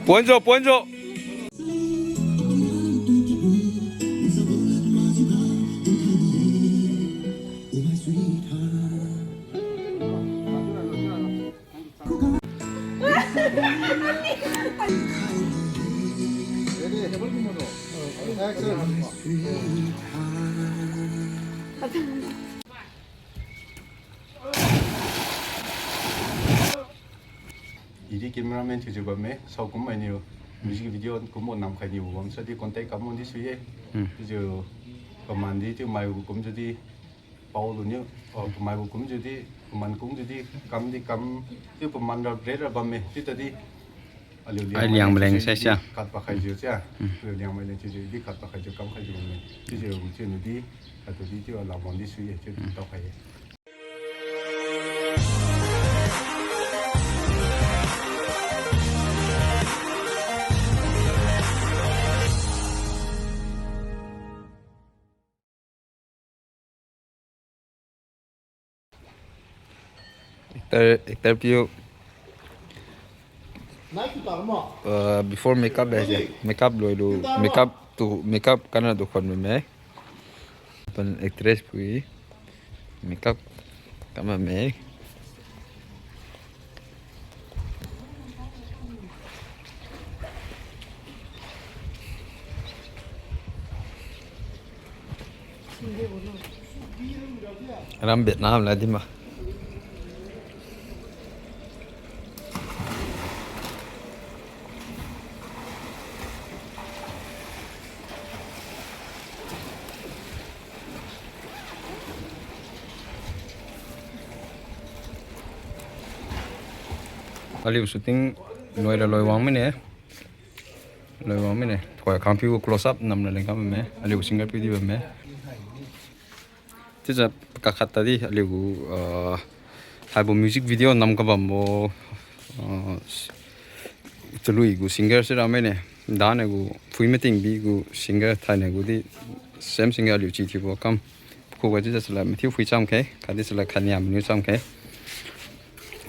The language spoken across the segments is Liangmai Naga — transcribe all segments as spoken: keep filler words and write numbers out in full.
Ponjo, ponjo. Idi cameraman thiujiu bamme, saokum mainiu music video kumbo namkhai niu bamsai di contact kamdi sui ye. Hmm. Chiujiu pamandi chiu mai gu kumjiu di pao luniu, oh, mai gu kumjiu di, paman kumjiu di, kamdi kam, chiu paman ra bre ra bamme, chiu tadi. Aliu Liangmai leng sai sia. Khat pakhaijiu sia. Hmm. Aliu Liangmai leng chiujiu di khat pakhaijiu kamkhaijiu bamme. Chiujiu chiu niu di, khat tu di chiu alam wang di sui ye, chiu tao khai ye. Actor, actor piu. Uh, before makeup hai se. Makeup loilu, makeup tu, makeup kana tu khon me. Pan actress pui. Makeup kama me. Ram Vietnam la di ma. Aliu shooting loira loi wang mine. Loi wang mine. Thoi khang piu close up namra leng kam me. Aliu singer piu di bamme. Chiujiu pakhat tadi aliu gu, ah, haibo music video nam kabambo, ah, chalui gu singer sira mine. Dane gu Phuimatingbi gu singer thaine gu di same singer aliu chi thiubo kam. Khuga chiujiu chalad mathiu phui cham khe, khatdi chalad khania maniu cham khe.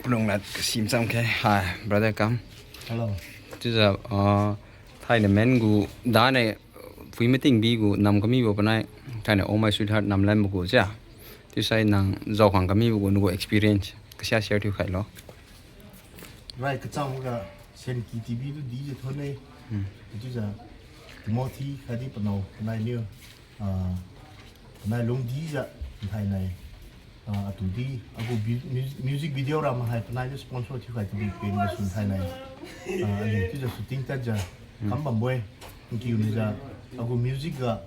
Palung lad kasim cham khe. Hi, brother, come. Hello. Chiujiu, ah, thaine men gu dane Phuimatingbi gu nam kamibo panai, thaine Oh My Sweetheart nam lambo gu sia. Chiusai nang jaokhang kamibo gu nagu experience kasia share thiu khailo. Rai kachangga Senki TV tu dijiu thonne. Hmm. Chiujiu Timothy khatdi panao, panai niu, ah, panai lungdijiu thainai. Ah, atudi agu bu-, mu-, music video ra mahai panai niu sponsor thiukhai tudi pen gasu thainai. Ah, aliu chiujiu shooting tadjiu, hmm, kambambo-e. Nkiu nijiu agu music ga,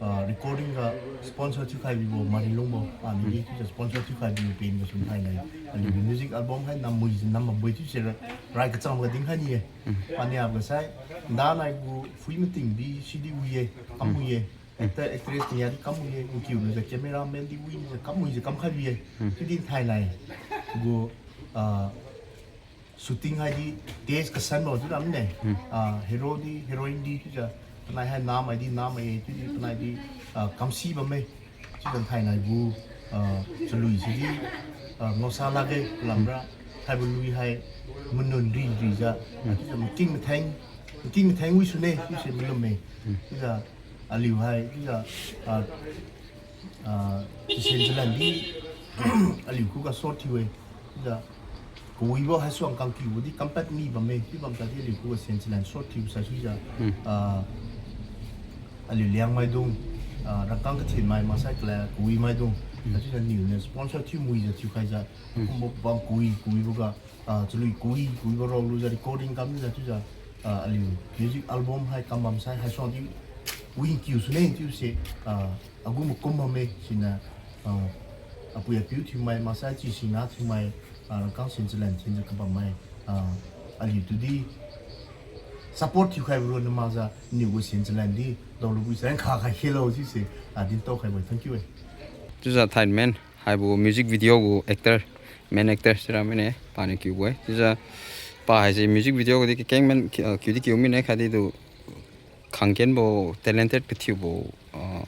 ah, recording ga sponsor thiukhai bibo Marilungbo. Paniu di chiujiu sponsor thiukhai bibo pen gasu thainai. Aliu music album hai namwi ji nambambo-e chiusi rai kachangga dinkhai ni-e. Paniaga sai, ndanai gu Phuimatingbi sidi wi-e, kam wi-e. Actor, actress nia di kam wi-e, nkiu nijiu cameraman di wi nijiu kam wijiu kamkhai bi-e. Chiudi thainai gu, ah, shooting haidi test kasanbo chiu ramne. Ah, hero di, heroine di chiujiu, panai hai namai di namai-e, chiudi panai di, ah, kamsi bamme. Chiujiu thainai gu, ah, chalui sidi, ah, ngaosa lakge lamra, haibo lui hai manun ririjiu, chiujiu making matheng, making matheng wi sune chiusi malumme. Chiujiu aliu hai chiujiu, ah, ah, chasen chalan di aliu khuga short thiu-e. Chiujiu kawibo haisuang kangkiubo di kampat mi bamme, chiu bam tadi aliu khuga sen chalan short thiu saisuijiu, ah, aliu Liangmaidung, ah, rangkang kathinmai maksai kala kawimaidung, chiujiu niu niu sponsor thiu muijiu thiukhaijiu, kumbo bam kawi kawibo ga, ah, chalui kawi kawibo raolujiu recording kamjiu chiujiu, ah, aliu music album hai kambam sai haisuang di wingkiu sune chiuse, ah, agu makum bamme siniu, ah, apui apiu thiumai maksai chi singna thiumai, ah, rangkang sen chalan thinjiu kabammai, ah, aliu tudi support thiukhaibo ronna makjiu niu gu sen chalan di daolubo sai nkha khai khelo chiuse, ah, dintaokhaibo-e. Thank you-e. Chiujiu thainai men haibo music video gu actor, main actor sira mine, paniu kiubo-e. Chiujiu pa haise music video ga di kakeng men, ah, kiu di kiu mine khatdi tu khangkenbo talented kathiubo, ah,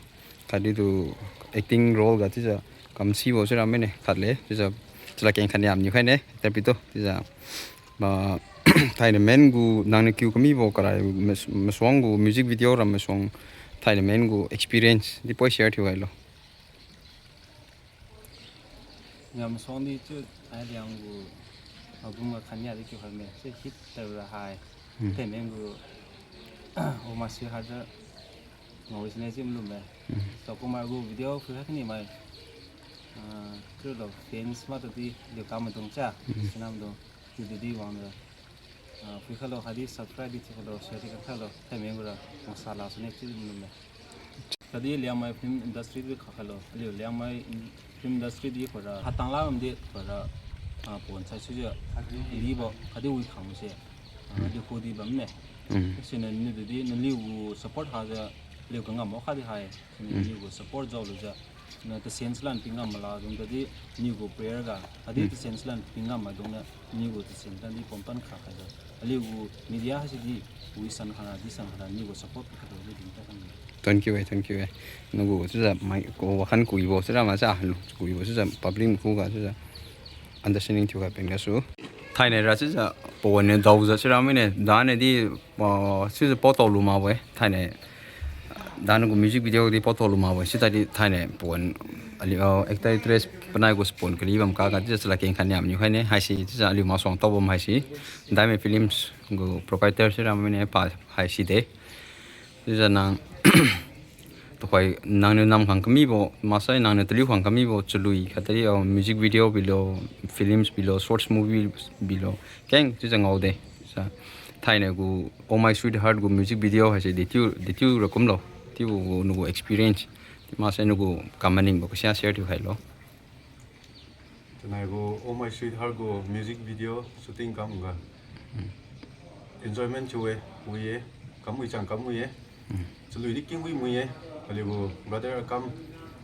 khatdi tu acting role ga chiujiu kamsibo chiura mine khat le chiujiu, chalakeng khat niam niu khaine, actor piu tu chiujiu. Ma, thainai men gu nangniu kiu kamibo karai mas-, masuang gu music video ra masuang thainai men gu experience di poi share thiu hailo. Ngam suang di chiu, ai Liang gu album ga khan nia di kiu khaime, chiu hit tao ra hai. Hmm. Thainai men gu, o ma si ha da, ngao sine chiu malum me. Hmm. So kumai gu video phui kha kani mai. Ah, chiu lo fans ma tu di, liu kam maidung cha, Hmm. sinam dung. Chiu di di wang da. Ah, phui khalo khatdi subscribe di thiu khalo, share di kha khalo, thainai men gu ra, maksala sune chiu malum me. Khatdi Liangmai film industry di kha khalo, aliu Liangmai in-, film industry di khora, hatang la bam di khora, ah, pon sai sujiu, libo, khatdi wi khang se, ah, Hmm. aliu khu di bam ne. Hmm. Siniu niu di, naliu gu support hajiu, liu kangam mo khatdi hai, siniu Hmm. niu gu support jao lujiu, na tasen salan pingam mala dung tadi, niu gu prayer ga, khatdi Hmm. tasen salan pingam maidung na, niu gu tasen salan di pomtan kha khaijiu. Aliu gu media haisi di, wi san khana, di san khana, niu gu support kha khaijiu di ding ta khan. Thank you, eh, thank you, eh. Nagu chiujiu mai ko wakhan kuibo chiura ma sa, lu kuibo chiujiu public khuga chiujiu understanding thiu ga peng gasu. Thainai ra chiujiu pawan niu daojiu chiura mine, dane di, ah, chiujiu photo lu makbo-e, thainai. Dane gu music video di photo lu makbo-e, sitadi thainai pawan aliu, ah, actor actress panai gu support kali bam kha ga chiujiu chalakeng khat niam niu khaine, haisi chiujiu aliu masuang tao bam haisi. Daimai Films gu proprietor chiura mine pa haisi de. Chiujiu nang, tuhoi nangniu nam khang kamibo, maksai nangniu taliu khang kamibo, chalui khatdi, ah, music video bilo, films bilo, shorts movie bilo, keng chiujiu ngao de. Sa, thainai gu Oh My Sweetheart gu music video haise dechiu, dechiu ra kumlo, chiubo gu nagu experience, chiu maksai nagu kam maningbo kasia share thiu khailo. Thainai gu Oh My Sweetheart gu music video shooting kam ga enjoyment thiu-e, wi-e, kam wi chang kam wi-e. Chalui di keng wi mui-e, aliu gu brother Akam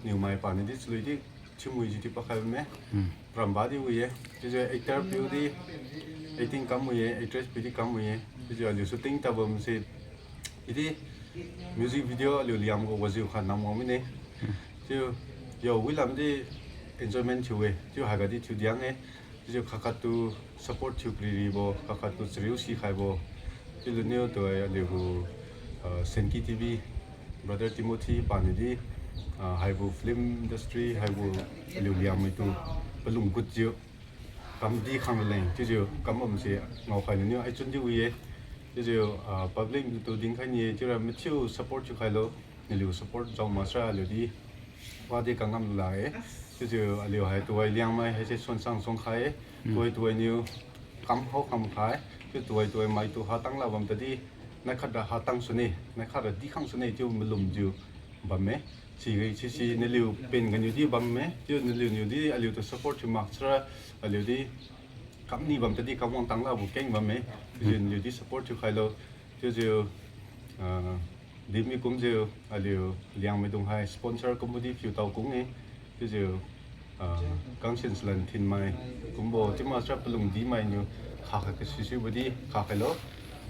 Niumai paniu di chalui di thiu mui ji di pakhai bamme. Paramba di wi-e, chiujiu actor piu di acting kam wi-e, actress piu di kam wi-e, chiujiu aliu shooting ta bam se, i di music video aliu Liang gu wajiu kha nam wang mine. Chiu, yo, wi lam di enjoyment thiu-e, chiu haiga di thiu diang-e. Chiujiu khat khat tu support thiu piri ribo, khat khat tu chariu sikhaibo. Chiu luniu tuhoi aliu gu, ah, Senki T V, brother Timothy paniu di, ah, haibo film industry, haibo aliu Liangmai tu palung gutjiu kam di khang leng, chiujiu kam bam se ngaokhai luniu ai chun di wi-e. Chiujiu, ah, public tu dinkhai ni-e, chiura mathiu support thiu khailo, naliu support jao maksara aliu di wadi kangam lula-e. Chiujiu aliu hai tuhoi Liangmai haise suan sang suang khai-e. Tuhoi tuhoi niu kam hao kam khai. Chiu tuhoi tuhoi maitu hatang la bam tadi, naikhat ra hatang sune, naikhat ra dikhang sune chiu malumjiu bamme. Sisi, sisi naliu pen ganiu di bamme. Chiu naliu niu di aliu tu support thiu maksara aliu di kamni bam tadi kamwang tang labo keng bamme. Chiujiu naliu di support thiu khailo. Chiujiu, ah, dimi kumjiu aliu Liangmaidung hai sponsor kumbo di phiu tao kung-e. Chiujiu, ah, kangsin salan thinmai kumbo chiu maksara palung dimai niu kha kha kasisibo di kha khailo.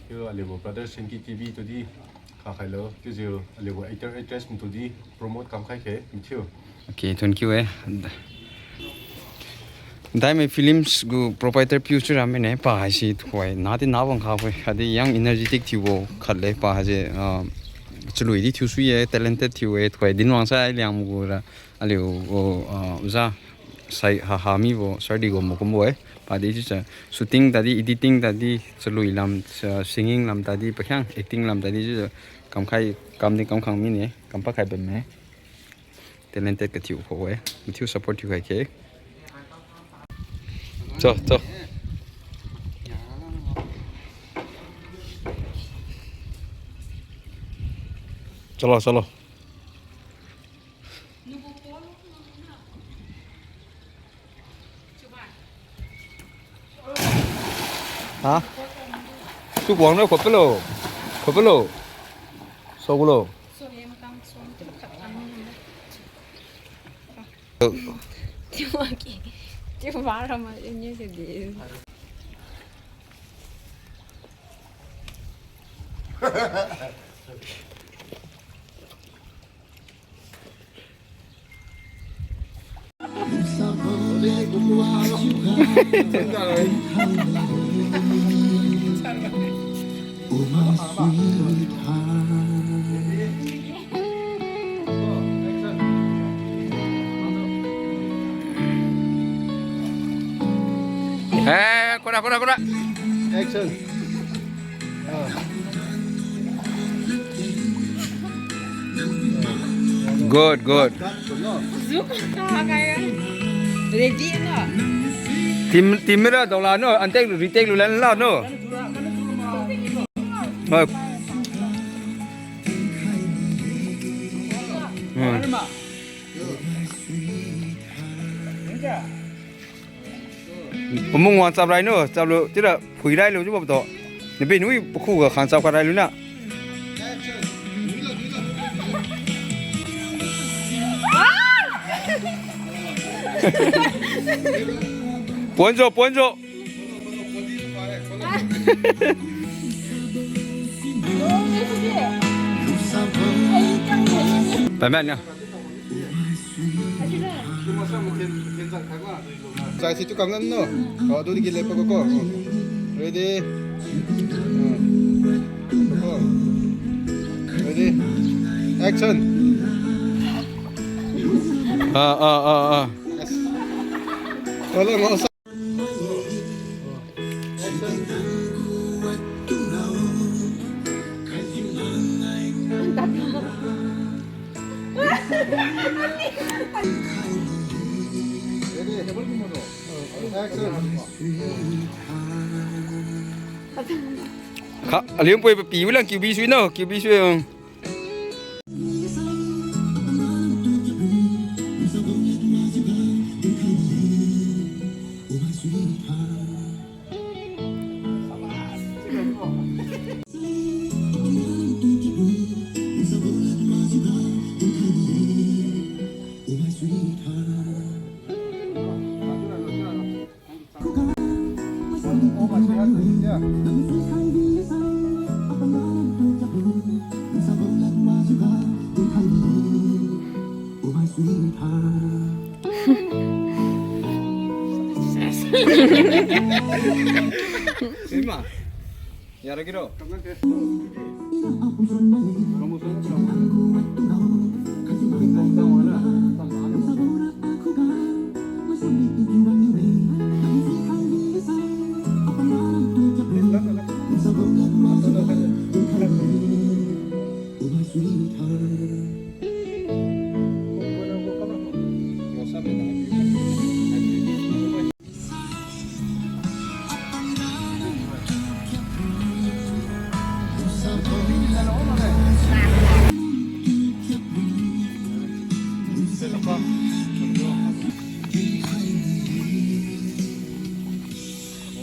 Chiu aliu gu brother Senki T V tu di kha khailo. Chiujiu aliu gu actor actress mtu di promote kamkhai khe mathiu. Okay, thank you, eh. Daimai Films gu proprietor piu chiura mine, pa haise tuhoi na di na bang kha poi, khatdi yang energetic thiubo khat le pa haise, ah, chalui di thiu sui-e, talented thiu-e, tuhoi dinwang sai Liangmai gu ra aliu gu, ah, oja sai ha ha mibo sir di gu makumbo-e. Padi chiujiu shooting tadi, editing tadi, chalui lam, ah, singing lam tadi, pakhiang acting lam tadi chiujiu kamkhai, kam di kamkhang mine, kampad khai bamme. Talented kathiu kho-e, mathiu support thiu khai khe. Cho, cho. Chalo, chalo. Ha? Chukwang na khopelo. Khopelo. Sogulo. Tiwaki. Tiwara ma inye se di. Eh, kura, kura, kura. Action. Good, good. Ready na. Team, team mira dong la no, antek retake lu lan la no. Hoi. Hmm. Pamung wang chap rai no, chap lu, tira phui rai lu, jibo to. Nabi nui pakhu ga khang chap ka rai lu na. Ponjo, ponjo. Pai man ya. Zai si tu kang lan no. Oh, tu di ki lepa ko ko. Ready. Oh. Ready. Action. Ah, ah, ah, ah. Yes. Tolong, oh, Kha, aliu poi pa pi wilang Q B sui no, Q B sui ang. Ima. Yara kiro.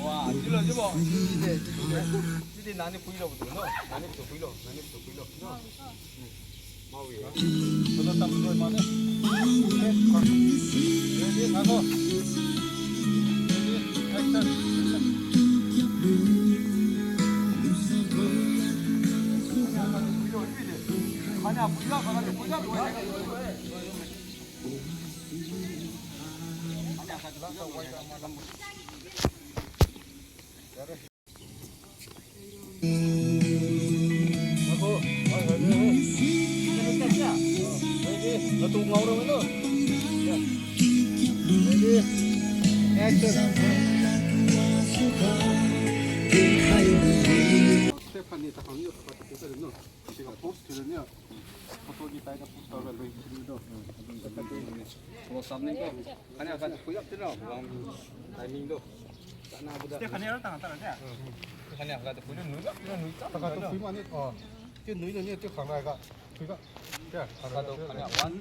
Wa, chilo, chilo. Chidi nani puilo, no? Nani tu puilo, nani tu puilo, no? Hmm. Mawi. Hello, tam tu mane. Ready, na go. Ready, action. Mane puilo, mane puilo. Photo di taida post taoga lui sini do. Close up ni ko. Khania khat phuiga tino. Wang timing do. Tana buda. Te khania ra tang tara te. Khania khat phuiga nuiga tino nui ta. Khat tu phui mane. Oh. Te nui lo ni te khang rai ga. Phuiga. Te khang rai. Khat tu khania one.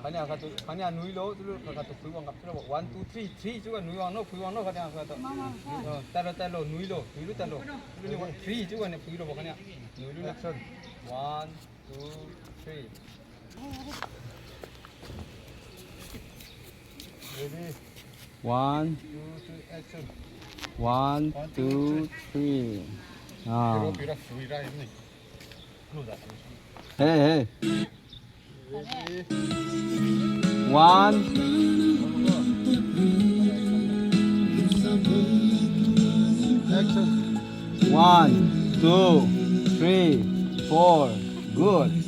Khania khat tu khania nui lo tu khat tu phui wang ga tino. One, two, three, three tu ga nui wang no phui wang no khania khat tu. Oh, talo talo nui lo nui lo talo. Three tu ga ni phui lo khania. Nui lo na. Action. One, two, three. Ready. One. Two, three, action. One, two, three. Ah. Pira, pira, pira, ini. Hey, hey. Ready. One. One, two, three, four. Good.